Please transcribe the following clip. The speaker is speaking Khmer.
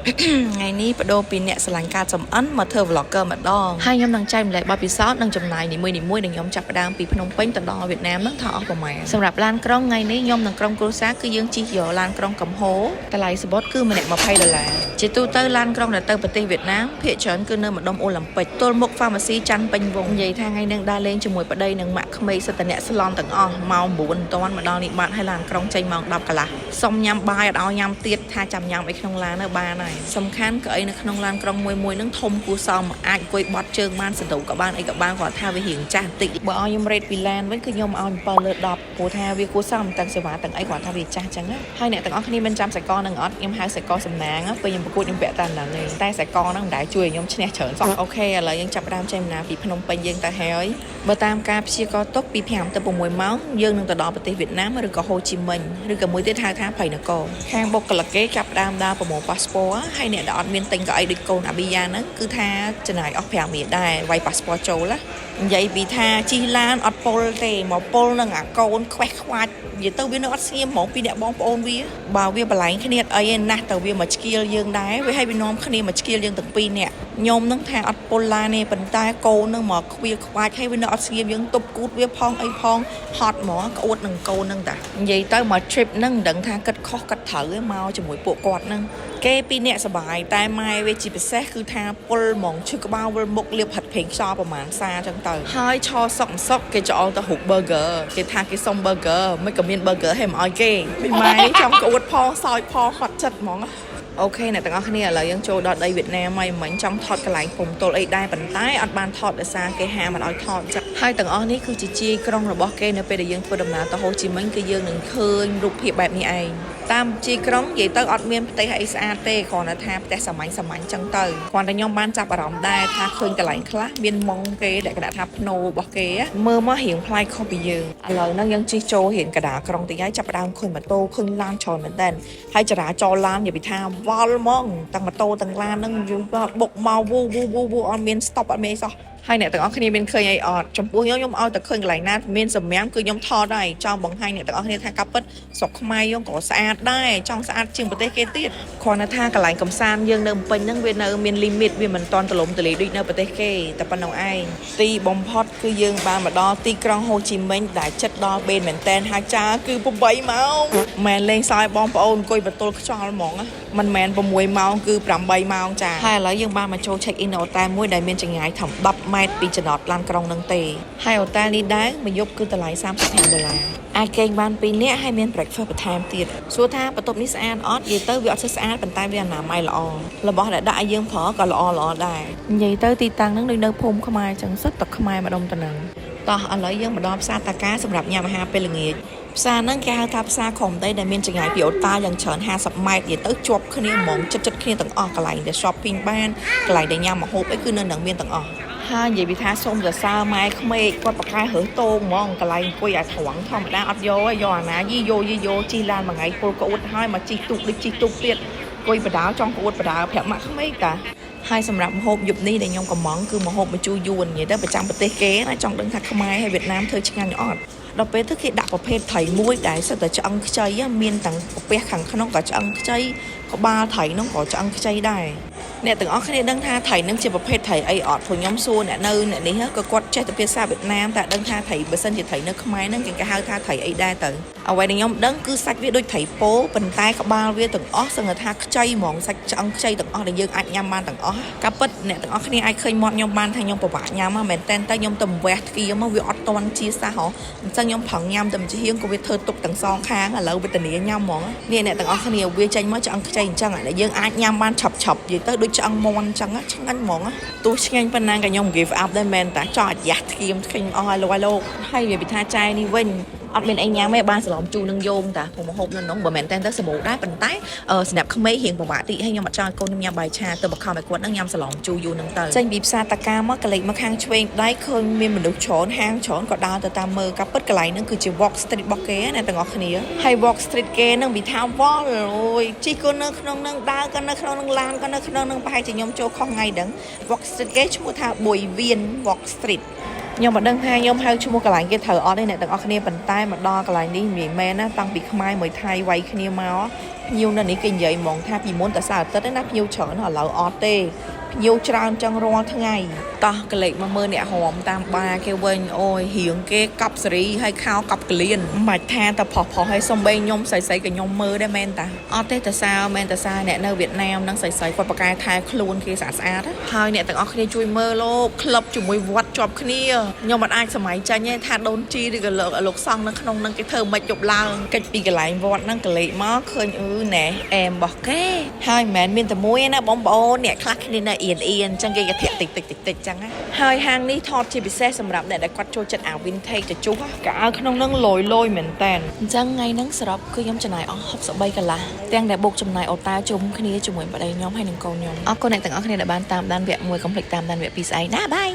ថ្ងៃនេះបដូរពីអ្នកស្រឡាញ់ការចម្អិនមកធ្វើ vlogger ម្ដងហើយខ្ញុំនឹងចែករំលែកបទពិសោធន៍និងចំណាយនីមួយៗដែលខ្ញុំចាប់ផ្ដើមពីភ្នំពេញទៅដល់វៀតណាមហ្នឹងថាអស់ប្រមាណសម្រាប់ឡានក្រុងថ្ងៃនេះខ្ញុំនិងក្រុមគ្រួសារគឺយើងជិះយកឡានក្រុងកំហូតម្លៃសំបុត្រគឺម្នាក់20ដុល្លារជាទូទៅឡានក្រុងដែលទៅប្រទេសវៀតណាមភាគច្រើនគឺនៅម្ដុំអូឡ িম্ ពិកទល់មុខ Pharmacy ច័ន្ទពេញវងនិយាយថាថ្ងៃនេះដើរលេងជាមួយប្តីនិងម៉ាក់ក្មេកសិតតែអ្នកស្លន់ទាំងអស់ម៉ោង9មិនទាន់មកដល់នេះបាត់ហើយឡានក្រុងចេញម៉ោង10កន្លះសុំញ៉ាំបាយអត់ឲ្យញ៉ាំទៀតថាចាំញ៉ាំអីក្នុងឡាននៅបានហើយសំខាន់ក៏អីនៅក្នុងឡានក្រុងមួយមួយហ្នឹងធំគួរសមអាចអង្គុយបត់ជើងបានសន្ទុះក៏បានអីក៏បានគាត់ថាវារៀងចាស់បន្តិចបើឲ្យខ្ញុំ rate ពីឡានវិញគឺខ្ញុំឲ្យ7លើ10ព្រោះថាវាគួរសមទាំងសេវាទាំងអីគាត់ថាវាចាស់ចឹងណាហើយអ្នកទាំងអស់គ្នាមិនចាំសាច់កនឹងអត់ខ្ញុំហៅសាច់កសំណាងពេលខ្ញុំប្រកួតខ្ញុំពាក់តែហ្នឹងឯងតែសាច់កហ្នឹងមិនដែលជួយឲ្យខ្ញុំឈ្នះច្រើនសោះOK ឥឡូវយើងចាប់ផ្ដើមចេញដំណើរពីភ្នំពេញយើងទៅហើយបើតាមការព្យាករណ៍ទុកពី5ទៅ6ម៉ោងយើងនឹងទៅដល់ប្រទេសវៀតណាមឬក៏ហូជីមិញឬក៏មួយទៀតហៅថាភ័យនគរខាងបុគ្គលិកគេចាប់ផ្ដើមដើរប្រមូលប៉ាសពតហើយអ្នកដែលអត់មានទិញកៅអីដូចកូនអាប៊ីយ៉ាហ្នឹងគឺថាចំណាយអស់5រៀលដែរវាយប៉ាសពតចូលណានិយាយពីថាជិះឡានអត់ពុលទេមកពុលនឹងអាកូនខ្វេះខ្វាច់និយាយទៅវានៅអត់ស្ងៀមហ្មងពីអ្នកបងប្អូនវាបើវាបលែងគ្នាអីឯណាស់តែវាមកឆ្កៀលយើងដែរវាឲ្យវានាំគ្នាមកឆ្កៀលយើងទាំងពីរនាក់ខ្ញុំនឹងថាអត់ពុលឡានទេប៉ុន្តែកូននឹងមកខ្វៀលខ្វាច់ឲ្យវានៅអត់ស្ងៀមយើងទប់គូតវាផងអីផងហត់ហ្មងក្អួតនឹងកូននឹងតានិយាយទៅមក trip ហ្នឹងមិនដឹងថាគិតខុសគិតត្រូវទេមកជាមួយពួកគាត់ហ្នឹងគេពីរអ្នកសបាយតែម៉ែវាជាពិសេសគឺថាពុលហ្មងឈឺក្បាលវិលមុខលាបហិតប្រេងខ្យល់ប្រហែលសាចឹងទៅហើយឆសុកសុកគេច្អល់ទៅហូប burger គេថាគេសុំ burger មិនក៏មាន burger ឲ្យមកឲ្យគេពីម៉ែនេះចង់ក្អួតផងសោយផងហត់ចិត្តហ្មង OK អ្នកទាំងអស់គ្នាឥឡូវយើងចូលដល់ដីវៀតណាមហើយមិញចង់ថតកន្លែងព្រំទល់អីដែរប៉ុន្តែអត់បានថតដោយសារគេហាមមិនឲ្យថតចឹងហើយទាំងអស់នេះគឺជាជាយក្រុងរបស់គេនៅពេលដែលយើងធ្វើដំណើរទៅហូជីមិញគឺយើងនឹងឃើញរូបភាពបែបនេះឯងតាមជាយក្រុងនិយាយទៅអត់មានផ្ទះអីស្អាតទេគ្រាន់តែថាផ្ទះសាមញ្ញសាមញ្ញចឹងទៅគ្រាន់តែខ្ញុំបានចាប់អារម្មណ៍ដែរថាឃើញកន្លែងខ្លះមានម៉ុងគេដែលគេដាក់ថាភ្នោរបស់គេមើលមករៀងប្លែកខុសពីយើងឥឡូវហ្នឹងយើងជិះចូលរៀងកណ្ដាលក្រុងតិចហើយចាប់ផ្ដើមឃើញម៉ូតូឃើញឡានច្រើនមែនតើហើយចរាចរណ៍ឡាននិយាយពីថាវល់ហ្មងទាំងម៉ូតូទាំងឡានហ្នឹងយើងបុកមកវូវូវូវូអត់មាន stop អត់មានអីសោះហើយអ្នកទាំងអស់គ្នាមានឃើញអីអត់ចំពោះខ្ញុំខ្ញុំឲ្យតែឃើញកន្លែងណាមានសម្រាមគឺខ្ញុំថតដែរចង់បង្ហាញអ្នកទាំងអស់គ្នាថាកាប់ពិតស្រុកខ្មែរយើងក៏ស្អាតដែរចង់ស្អាតជាងប្រទេសគេទៀតគ្រាន់តែថាកន្លែងកំសាន្តយើងនៅភ្នំពេញហ្នឹងវានៅមាន limit វាមិនទាន់ទលំទលាយដូចនៅប្រទេសគេតែប៉ុណ្ណឹងឯងទីបំផុតគឺយើងបានមកដល់ទីក្រុងហូជីមិញដែលចិត្តដល់បេនមែនតែនហើយចាគឺ8ម៉ោងមិនលេងសើចបងប្អូនអង្គុយបន្ទល់ខ្យល់ហ្មងណាមិនមែន6ម៉ោងគឺ8ម៉ោងចាហើយឥឡូវយើងបានមកចូល check in នៅអូតែលមួយដែលមានចម្ងាយត្រឹម10ម៉ែត្រពីចំណតឡានក្រុងនឹងទេហើយអូតែលនេះដែរមួយយប់គឺតម្លៃ35ដុល្លារអាចគេងបាន2នាក់ហើយមាន breakfast បន្ថែមទៀតសួរថាបន្ទប់នេះស្អាតអត់និយាយទៅវាអត់សូវស្អាតប៉ុន្តែវាអនាម័យល្អរបស់ដែលដាក់ឲ្យយើងប្រើក៏ល្អល្អដែរនិយាយទៅទីតាំងហ្នឹងដូចនៅភូមិខ្មែរចឹងសុទ្ធតែខ្មែរម្ដុំទៅនឹងតោះឥឡូវយើងមកដល់ផ្សារតាកាសម្រាប់ញ៉ាំអាហារពេលល្ងាចផ្សារហ្នឹងគេហៅថាផ្សារខំដីដែលមានចម្ងាយពីអូតាយ៉ាងច្រើន50ម៉ែត្រនិយាយទៅជាប់គ្នាហ្មងចិត្តចិត្តគ្នាទាំងអស់កន្លែងដែល shopping បានកន្លែងដែលញ៉ាំម្ហូបអីគឺនៅនឹងមានទាំងអស់ហើយនិយាយពីថាសូមសរសើរម៉ែក្មេកគាត់ប្រកែរើសតោងហ្មងកន្លែងអង្គុយអាត្រង់ធម្មតាអត់យកទេយកអាណាយីយោយីយោជិះឡានមួយថ្ងៃពុលក្អួតហើយមកជិះទូកដូចជិះទូកទៀតអង្គុយបដាចង់ក្អួតបដាប្រាប់ម៉ាក់ក្មេកតាហើយសម្រាប់ម្ហូបយប់នេះដែលខ្ញុំកំងគឺម្ហូបម្ជូរយួននិយាយទៅប្រចាំប្រទេសគេណាចង់ដឹងថាខ្មែរហើយវៀតណាមធ្វើឆ្ងាញ់អត់ដល់ពេលទៅគេដាក់ប្រភេទត្រីមួយដែលសិតតែឆ្អឹងខ្ចីមានទាំងកាពះខាងក្នុងក៏ឆ្អឹងខ្ចីក្បាលត្រីនោះក៏ឆ្អឹងខ្ចីដែរអ្នកទាំងអស់គ្នាដឹងថាត្រីនឹងជាប្រភេទត្រីអីអត់ព្រោះខ្ញុំសួរអ្នកនៅអ្នកនេះក៏គាត់ចេះតែភាសាវៀតណាមតែដឹងថាត្រីបើសិនជាត្រីនៅខ្មែរហ្នឹងគេហៅថាត្រីអីដែរទៅអ្វីដែលខ្ញុំដឹងគឺសាច់វាដូចត្រីពោប៉ុន្តែក្បាលវាទាំងអស់សឹងថាខ្ចីហ្មងសាច់ឆ្អឹងខ្ចីទាំងអស់ដែលយើងអាចញ៉ាំបានទាំងអស់កាពិតអ្នកទាំងអស់គ្នាអាចឃើញមាត់ខ្ញុំបានថាខ្ញុំពិបាកញ៉ាំមែនតែនតែខ្ញុំទៅវះធ្គាមកវាអត់តន់ជាសះហ៎អញ្ចឹងខ្ញុំប្រឹងញ៉ាំតែមួយជាហៀងក៏វាធ្វើទុកទាំងសងខាងឥឡូវវេទនាញ៉ាំហ្មងនេះអ្នកទាំងអស់គ្នាវាចេញមកឆ្អឹងខ្ចីអញ្ចឹងដែលយើងអាចញ៉ាំបានឆាប់ឆាប់និយាយទៅដូចឆ្អឹងមាន់អញ្ចឹងឆ្ងាញ់ហ្មងទោះឆ្ងាញ់ប៉ុណ្ណាក៏ខ្ញុំ give up ដែរមែនតាចោះអាយ៉ាស់ធ្គាមធ្គិញអស់ហើយលោកហើយលោកហើយវាពីថាចែនេះវិញអត់មានអីញ៉ាំទេបានសឡំជូរនឹងយោងតាព្រោះមកហូបនៅនោះបើមែនតែទៅសម្បូរដែរប៉ុន្តែសម្រាប់ក្មេងរៀងពិបាកតិចហើយខ្ញុំអត់ចង់ឲ្យកូនខ្ញុំញ៉ាំបាយឆាទៅបង្ខំឲ្យគាត់នឹងញ៉ាំសឡំជូរយូរនឹងទៅចេញពីផ្សារតាកាមកកលេចមកខាងឆ្វេងដៃឃើញមានមនុស្សច្រើនហាងច្រើនក៏ដើរទៅតាមមើលកាពិតកន្លែងហ្នឹងគឺជា walk street របស់គេណាទាំងអស់គ្នាហើយ walk street គេហ្នឹងវាថាវល់អូយជិះក៏នៅក្នុងហ្នឹងដើរក៏នៅក្នុងហ្នឹងឡានក៏នៅក្នុងហ្នឹងប្រហែលជាខ្ញុំចូលខុសថ្ងៃដឹង walk street គេឈ្មោះថាប៊ុយវៀន walk street ខ្ញុំមិនដឹងថាខ្ញុំហៅឈ្មោះកន្លែងគេត្រូវអត់ទេអ្នកទាំងអស់គ្នាប៉ុន្តែមកដល់កន្លែងនេះនិយាយមែនណាតាំងពីខ្មែរមួយថៃវាយគ្នាមក ភ្ញៀវនៅនេះគេនិយាយហ្មងថាពីមុនតែសៅរ៍អាទិត្យទេណាភ្ញៀវច្រើនឥឡូវអត់ទេភ្ញៀវច្រើនចឹងរាល់ថ្ងៃតោះកលេចមកមើលអ្នករំតាមបាគេវិញអូយរៀងគេកប់សេរីហើយខោកប់កលៀនមិនបាច់ថាតែផុសផុសហើយសំបីខ្ញុំស្រីស្រីក៏ខ្ញុំមើលដែរមែនតាអត់ទេតសើមែនតសើអ្នកនៅវៀតណាមនឹងស្រីស្រីគាត់ប្រកែថែខ្លួនគេស្អាតស្អាតហើយអ្នកទាំងអស់គ្នាជួយមើលលោកក្លឹបជាមួយវត្តជាប់គ្នាខ្ញុំមិនអាចសម័យចាញ់ទេថាដូនជីឬក៏លោកលោកសង្ឃនៅក្នុងនឹងគេធ្វើមិនយប់ឡើងកិច្ចពីកន្លែងវត្តហ្នឹងកលេចមកឃើញអឺណែអែមរបស់គេហើយមិនមែនមានតែមួយទេណាបងប្អូនអ្នកខ្លះគ្នានៅអៀនអៀនអញ្ចឹងគេក៏ធាក់តិចតិចតិចតិចអញ្ចឹងណាហើយហាងនេះថតជាពិសេសសម្រាប់អ្នកដែលគាត់ចូលចិត្តអា vintage ទៅជុះកៅអៅក្នុងហ្នឹងលយលយមែនតើអញ្ចឹងថ្ងៃហ្នឹងសរុបគឺខ្ញុំចំណាយអស់63កន្លះទាំងដែលបុកចំណាយអូតាជុំគ្នាជាមួយប្តីខ្ញុំហើយនិងកូនខ្ញុំអរគុណអ្នកទាំងអស់គ្នាដែលបានតាមដានវគ្គ1កុំភ្លេចតាមដានវគ្គ2ស្អែកណាbye.